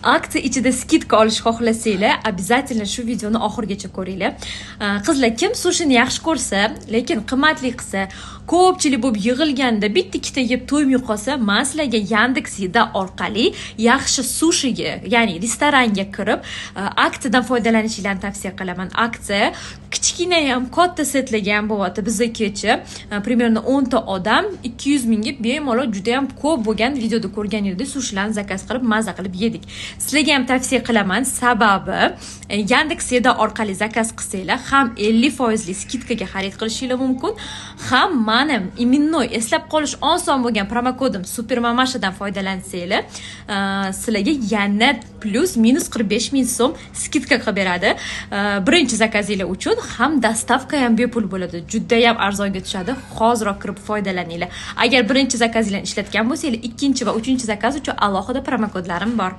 Aksiya ichida скидка olish xohlasanglar, обязательно shu videoni oxirigacha ko'ringlar. Qizlar, kim sushini yaxshi ko'rsa, lekin qimmatli qilsa, ko'pchilik bo'lib yig'ilganda bitta ikkita yeb to'ymay qolsa, man sizlarga Yandex Еда orqali yaxshi sushiga, ya'ni restoranga kirib, aksiyadan foydalanishinglarni tavsiya qilaman. Aksiya kichkina ham, katta setlarga ham bo'lyapti. Biza kecha примерно 10 ta odam 200 mingga bemalol juda ham ko'p bo'lgan, videoda ko'rganingizdek, sushilarni zakaz qilib, maza qilib yedik. Sizlarga ham tavsiya qilaman, sababi Yandex Еда orqali zakaz qilsanglar, ham 50 foizli скидка ga xarid qilishinglar mumkin, ham mani именной, eslab qolish oson bo'lgan promokodim Supermamashadan foydalansanglar, sizlarga yana plyus minus 45 ming so'm скидка qilib beradi birinchi zakazinglar uchun, ham доставка ham bepul bo'ladi. Judayam arzonga tushadi. Hoziroq kirib foydalaninglar. Agar birinchi zakazinglarni ishlatgan bo'lsanglar, ikkinchi va uchinchi zakaz uchun alohida promokodlarim bor.